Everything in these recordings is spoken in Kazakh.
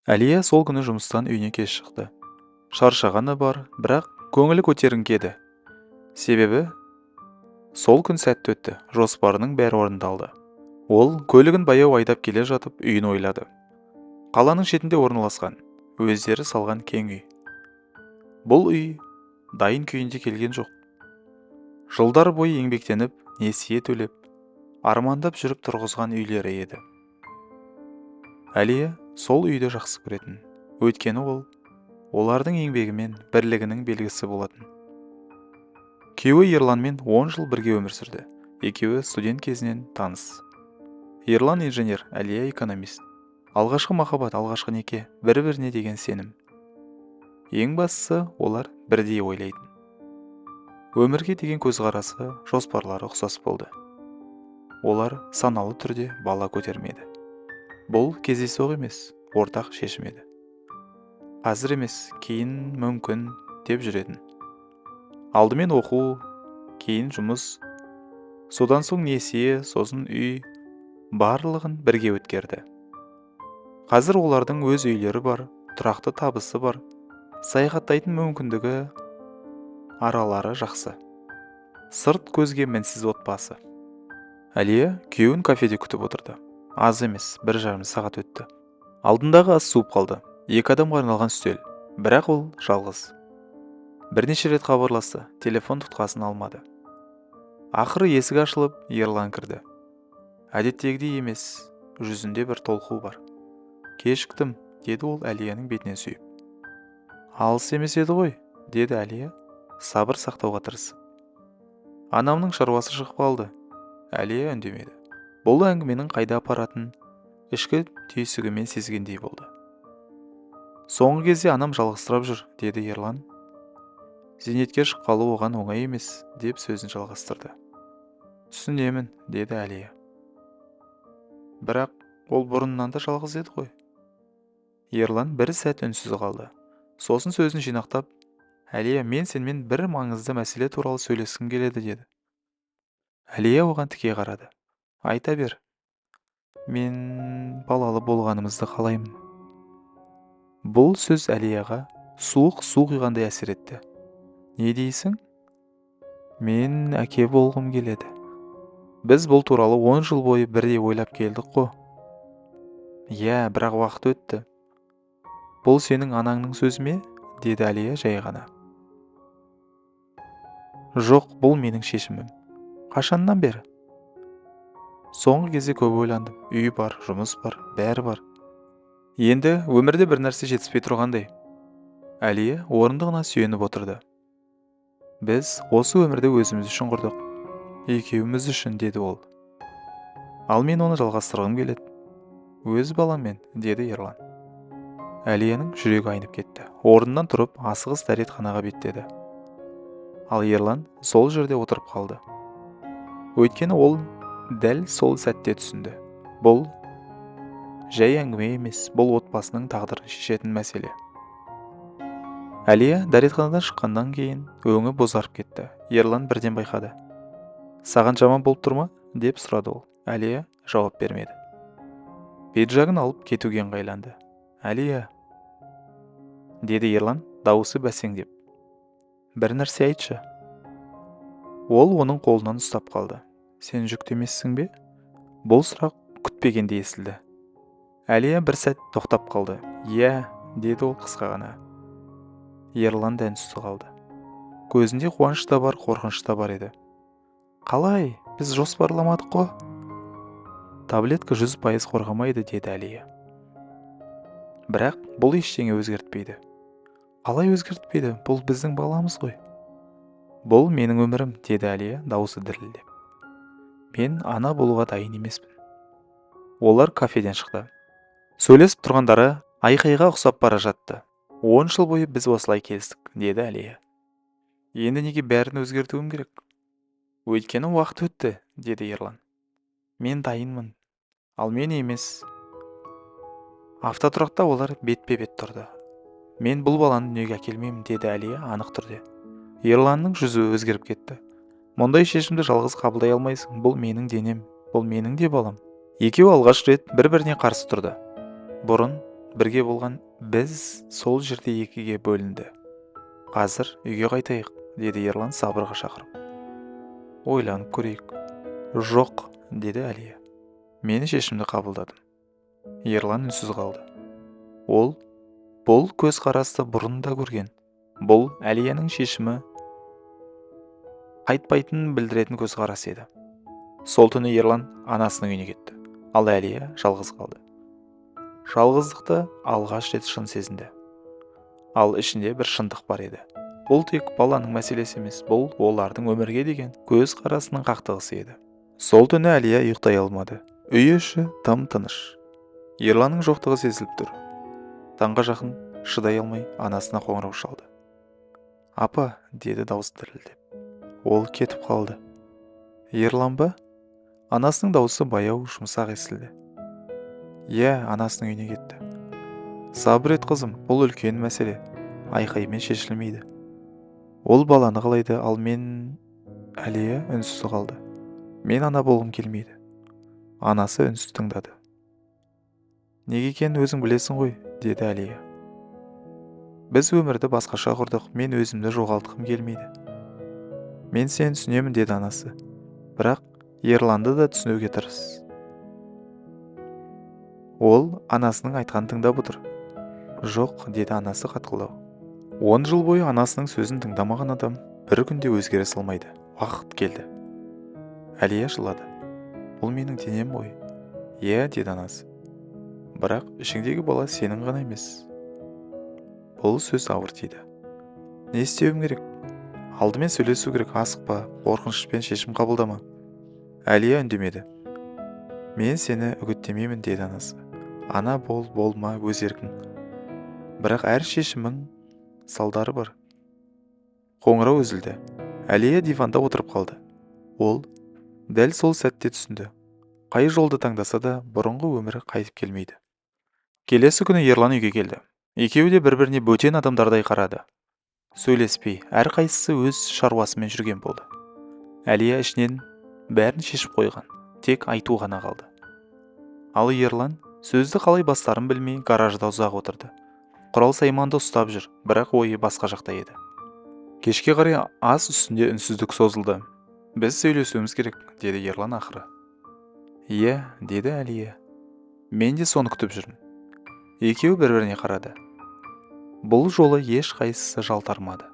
Әлия сол күні жұмыстан үйіне кеш шықты. Шаршағаны бар, бірақ көңілі көтеріңкі еді. Себебі сол күн сәтті өтті, жоспарының бәрі орындалды. Ол көлігін баяу айдап келе жатып, үйін ойлады. Қаланың шетінде орналасқан, өздері салған кең үй. Бұл үй дайын күйінде келген жоқ. Жылдар бойы еңбектеніп, несие төлеп, армандап жүріп тұрғызған үйлері еді. Әлия сол үйді жақсы көретін. Өйткені ол олардың еңбегі мен бірлігінің белгісі болатын. Күйеуі Ерланмен 10 жыл бірге өмір сүрді. Екеуі студент кезінен таныс. Ерлан инженер, Әлия экономист. Алғашқы махаббат, алғашқы неке, бір-біріне деген сенім. Ең бастысы, олар бірдей ойлайтын. Өмірге деген көзқарасы, жоспарлары ұқсас болды. Олар саналы түрде бала көтермеді. Бұл кездейсоқ емес, ортақ шешім еді. Қазір емес, кейін мүмкін деп жүретін. Алдымен оқу, кейін жұмыс, содан соң несие, сосын үй, барлығын бірге өткерді. Қазір олардың өз үйлері бар, тұрақты табысы бар, саяхаттайтын мүмкіндігі, аралары жақсы. Сырт көзге мінсіз отбасы. Әлия күйеуін кафеде күтіп отырды. Аз емес, 1,5 сағат өтті. Алдындағы ас суып қалды. Екі адамға арналған үстел. Бірақ ол жалғыз. Бірнеше рет хабарласты, телефон тұтқасын алмады. Ақыры есік ашылып, Ерлан кірді. Әдеттегідей емес, жүзінде бір толқу бар. «Кешіктім», – деді ол Әлияның бетінен сүйіп. «Алыс емес еді ғой», – деді Әлия, сабыр сақтауға тырысып. «Анамның шаруасы шығып қалды». Әлия үндемеді. Бұл әңгіменің қайда апаратынын ішкі түйсігімен сезгендей болды. «Соңғы кезде анам жалғызсырап жүр», – деді Ерлан. «Зейнетке шыққалы оған оңай емес», – деп сөзін жалғастырды. «Түсінемін», – деді Әлия. «Бірақ ол бұрыннан да жалғыз еді ғой». Ерлан бір сәт үнсіз қалды. Сосын сөзін жинақтап: «Әлия, мен сенімен бір маңызды мәселе туралы сөйлескім келеді», – деді. Әлия оған тіке қарады. «Айта бер». «Мен балалы болғанымызды қалаймын». Бұл сөз Әлияға суық су құйғандай әсер етті. «Не дейсің?» «Мен әке болғым келеді. Біз бұл туралы 10 жыл бойы бірдей ойлап келдік қой». «Иә, бірақ уақыт өтті». «Бұл сенің анаңның сөзі ме?» – деді Әлия жай ғана. «Жоқ, бұл менің шешімім». «Қашаннан бері?» «Соңғы кезде көп ойландым. Үй бар, жұмыс бар, бәрі бар. Енді өмірде бір нәрсе жетіспей тұрғандай». Әлия орындығына сүйеніп отырды. «Біз осы өмірді өзіміз үшін құрдық, екеуміз үшін», – деді ол. «Ал мен оны жалғастырғым келеді. Өз баламмен», – деді Ерлан. Әлияның жүрегі айнып кетті. Орнынан тұрып, асығыс дәретханаға беттеді. Ал Ерлан сол жерде отырып қалды. Өйткені ол дәл сол сәтте түсінді: бұл жай әңгіме емес, бұл отбасының тағдырын шешетін мәселе. Әлия дәретханадан шыққаннан кейін өңі бозарып кетті. Ерлан бірден байқады. «Саған жаман болып тұр ма?» – деп сұрады ол. Әлия жауап бермеді. Пиджагын алып кетуге ыңғайланды. «Әлия», – деді Ерлан дауысы бәсеңдеп. «Бір нәрсе айтшы». Ол оның қолынан ұстап қалды. «Сен жүкті емессің бе?» Бұл сұрақ күтпегенде естілді. Әлия бір сәт тоқтап қалды. «Иә», – деді ол қысқа ғана. Ерлан да үнсіз қалды. Көзінде қуаныш та бар, қорқыныш та бар еді. «Қалай? Біз жоспарламадық қой». «Таблетка 100% қорғамайды», – деді Әлия. «Бірақ бұл ештеңе өзгертпейді». «Қалай өзгертпейді? Бұл біздің баламыз ғой». «Бұл менің өмірім», – деді Әлия даусы дірілдеп. «Мен ана болуға дайын емеспін». Олар кафеден шықты. Сөйлесіп тұрғандары айқайға ұқсап бара жатты. «10 жыл бойы біз осылай келістік», – деді Әлия. «Енді неге бәрін өзгертуім керек?» «Өйткені уақыт өтті», – деді Ерлан. «Мен дайынмын, ал мен емес». Автотұрақта олар бетпе-бет тұрды. «Мен бұл баланы дүниеге әкелмеймін», – деді Әлия анық түрде. Ерланның жүзі өзгеріп кетті. «Мұндай шешімді жалғыз қабылдай алмайсың. Бұл менің денем, бұл менің де балам». Екеуі алғаш рет бір-біріне қарсы тұрды. Бұрын Бірге болған біз сол жерде екіге бөлінді. Қазір үйге қайтайық, деді Ерлан сабырға шақырып. Ойланып көрейік. Жоқ, деді Әлия. Мен шешімді қабылдадым. Ерлан үнсіз қалды. Ол бұл көзқарасты бұрын да көрген. Бұл Әлияның шешімі қайтпайтынын білдіретін көзқарас еді. Сол түні Ерлан анасының үйіне кетті, ал Әлия жалғыз қалды. Жалғыздықты алғаш рет шын сезінді. Ал ішінде бір шындық бар еді. Бұл тек баланың мәселесі емес, бұл олардың өмірге деген көзқарасының қақтығысы еді. Сол түні Әлия ұйықтай алмады. Үй іші тым-тыныш. Ерланның жоқтығы сезіліп тұр. Таңға жақын шыдай алмай анасына қоңырау шалды. Апа, деді даусы дірілдеп. Ол кетіп қалды. Ерлан ба? Анасының даусы баяу, жұмсақ естілді. Иә, анасының үйіне кетті. Сабыр ет, қызым, бұл үлкен мәселе. Айқаймен шешілмейді. Ол баланы қалайды, ал мен... Әлия үнсіз қалды. Мен ана болғым келмейді. Анасы үнсіз тыңдады. Неге екенін өзің білесің ғой, деді Әлия. Біз өмірді басқаша құрдық, мен өзімді жоғалтқым келмейді. Мен сені түсінемін, деді анасы. Бірақ Ерланды да түсінуге тырыс. Ол анасының айтқанын тыңдап отыр. Жоқ, деді анасы қатқылдау. 10 жыл бойы анасының сөзін тыңдамаған адам бір күнде өзгере салмайды. Уақыт келді. Әлия жылады. Бұл менің денем ғой. Иә, деді анасы. Бірақ ішіңдегі бала сенің ғана емес. Бұл сөз ауыр тиді. Не істеуім керек? Алдымен сөйлесу керек, асықпа, қорқынышпен шешім қабылдама. Әлия үндемеді. Мен сені үгіттемеймін, деді анасы. Ана бол, болма, өз еркің. Бірақ әр шешімің салдары бар. Қоңырау үзілді. Әлия диванда отырып қалды. Ол дәл сол сәтте түсінді. Қай жолды таңдаса да, бұрынғы өмірі қайтып келмейді. Келесі күні Ерлан үйге келді. Екеуі де бір-біріне бөтен адамдардай қарады. Сөйлеспей, әрқайсысы өз шаруасымен жүрген болды. Әлия ішінен бәрін шешіп қойған, тек айту ғана қалды. Ал Ерлан сөзді қалай бастарын білмей гаражда ұзақ отырды. Құрал-сайманды ұстап жүр, бірақ ойы басқа жақта еді. Кешке қарай ас үстінде үнсіздік созылды. Біз сөйлесуіміз керек, деді Ерлан ақыры. Иә, деді Әлия. Мен де соны күтіп жүрмін. Екеуі бір-біріне қарады. Бұл жолы ешқайсысы жалтармады.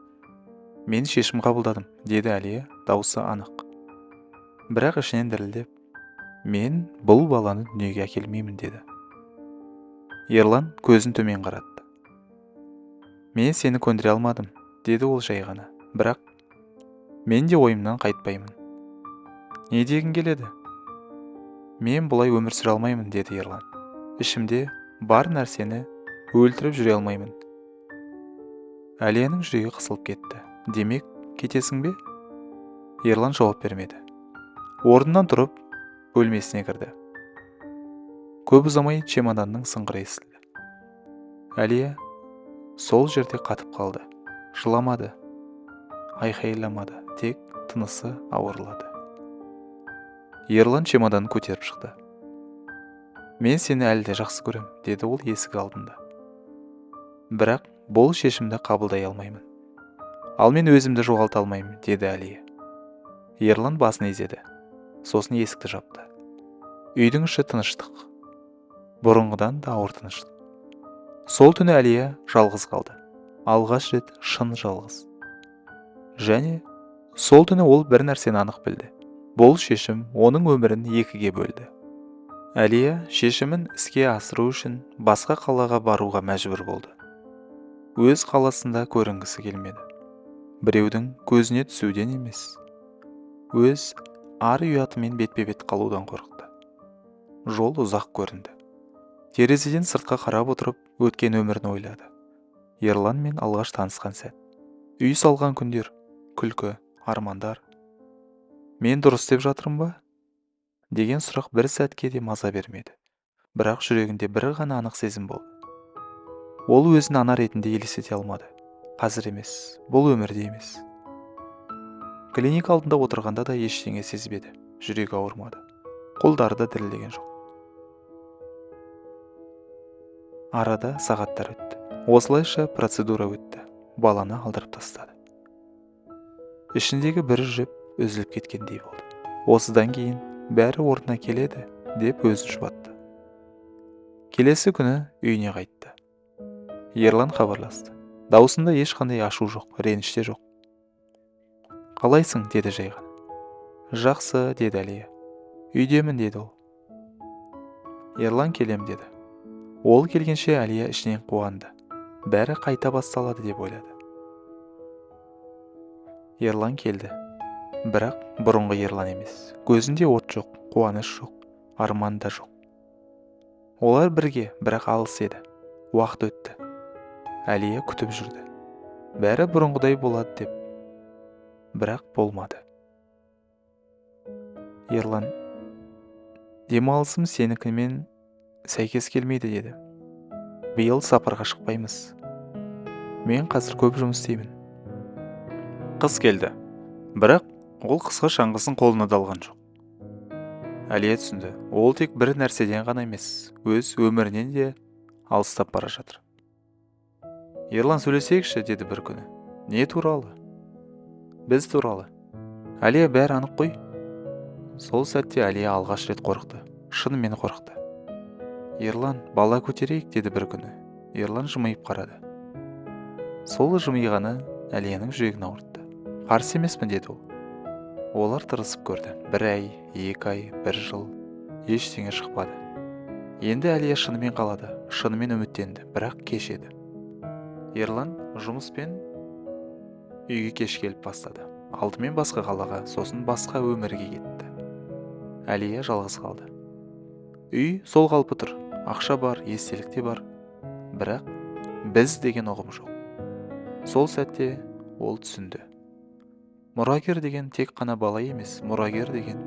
Мен шешім қабылдадым, деді Әлия, даусы анық. Бірақ ішінен дірілдеп, мен бұл баланы дүниеге әкелмеймін, деді. Ерлан көзін төмен қаратты. Мен сені көндіре алмадым, деді ол жай ғана. Бірақ мен де ойымнан қайтпаймын. Не дегің келеді? Мен бұлай өмір сүре алмаймын, деді Ерлан. Ішімде бар нәрсені өлтіріп жүре алмаймын. Әлияның жүрегі қысылып кетті. Демек, кетесің бе? Ерлан жауап бермеді. Орнынан тұрып, бөлмесіне кірді. Көп ұзамай чемоданның сыңғыры естілді. Әлия сол жерде қатып қалды. Жыламады, айқайламады, тек тынысы ауырлады. Ерлан чемоданын көтеріп шықты. Мен сені әлі де жақсы көрем, деді ол есік алдында. Бірақ бұл шешімді қабылдай алмаймын. Ал мен өзімді жоғалта алмаймын, деді Әлия. Ерлан басын изеді. Сосын есікті жапты. Үйдің іші тыныштық. Бұрынғыдан да ауыр тыныштық. Сол түні Әлия жалғыз қалды. Алғаш рет шын жалғыз. Және сол түні ол бір нәрсені анық білді. Бұл шешім оның өмірін екіге бөлді. Әлия шешімін іске асыру үшін басқа қалаға баруға мәжбүр болды. Өз қаласында көрінгісі келмеді. Біреудің көзіне түсуден емес, өз ар ұятымен бетпе-бет қалудан қорықты. Жол ұзақ көрінді. Терезеден сыртқа қарап отырып, өткен өмірін ойлады. Ерланмен алғаш танысқан сәт. Үй салған күндер, күлкі, армандар. Мен дұрыс деп жатырмын ба? Деген сұрақ бір сәтке де маза бермеді. Бірақ жүрегінде бір ғана анық сезім болды. Ол өзін ана ретінде елестете алмады. Қазір емес, бұл өмірде емес. Клиника алдында отырғанда да ештеңе сезбеді. Жүрегі ауырмады. Қолдары да дірілдеген жоқ. Арада сағаттар өтті. Осылайша процедура өтті. Баланы алдырып тастады. Ішіндегі бір жіп үзіліп кеткендей болды. Осыдан кейін бәрі орнына келеді деп өзін жұбатты. Келесі күні үйіне қайтты. Ерлан хабарласты. Даусында ешқандай ашу жоқ, реніш те жоқ. Қалайсың, деді жай ғана. Жақсы, деді Әлия. Үйдемін, деді ол. Ерлан келем, деді. Ол келгенше Әлия ішінен қуанды. Бәрі қайта басталады деп ойлады. Ерлан келді. Бірақ бұрынғы Ерлан емес. Көзінде от жоқ, қуаныш жоқ, арман да жоқ. Олар бірге, бірақ алыс еді. Уақыт өтті. Әлия күтіп жүрді. Бәрі бұрынғыдай болады деп. Бірақ болмады. Ерлан, демалысым сенікімен сәйкес келмейді, деді. Биыл сапарға шықпаймыз. Мен қазір көп жұмыс істеймін. Қыс келді. Бірақ ол қысқы шаңғысын қолына да алған жоқ. Әлия түсінді. Ол тек бір нәрседен ғана емес, өз өмірінен де алыстап бара жатыр. Ерлан, сөйлесейікші, деді бір күні. Не туралы? Біз туралы. Әлия, бәрі анық қой. Сол сәтте Әлия алғаш рет қорықты. Шынымен қорықты. Ерлан, бала көтерейік, деді бір күні. Ерлан жымиып қарады. Сол жымиғаны Әлияның жүрегін ауыртты. Қарсы емеспін, деді ол. Олар тырысып көрді. 1 ай, 2 ай, 1 жыл. Ештеңе шықпады. Енді Әлия шынымен қалады, шынымен үміттенді, бірақ кеш еді. Ерлан жұмыспен үйге кеш келіп бастады. Алдымен басқа қалаға, сосын басқа өмірге кетті. Әлия жалғыз қалды. Үй сол қалпы тұр. Ақша бар, естелік те бар. Бірақ біз деген ұғым жоқ. Сол сәтте ол түсінді. Мұрагер деген тек қана бала емес, мұрагер деген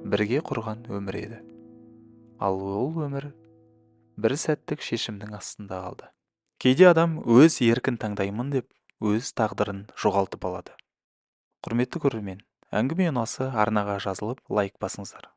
бірге құрған өмір еді. Ал ол өмір бір сәттік шешімнің астында қалды. Кейде адам өз еркін таңдаймын деп, өз тағдырын жоғалтып алады. Құрметті көрермен, әңгіме ұнаса арнаға жазылып, лайк басыңыздар.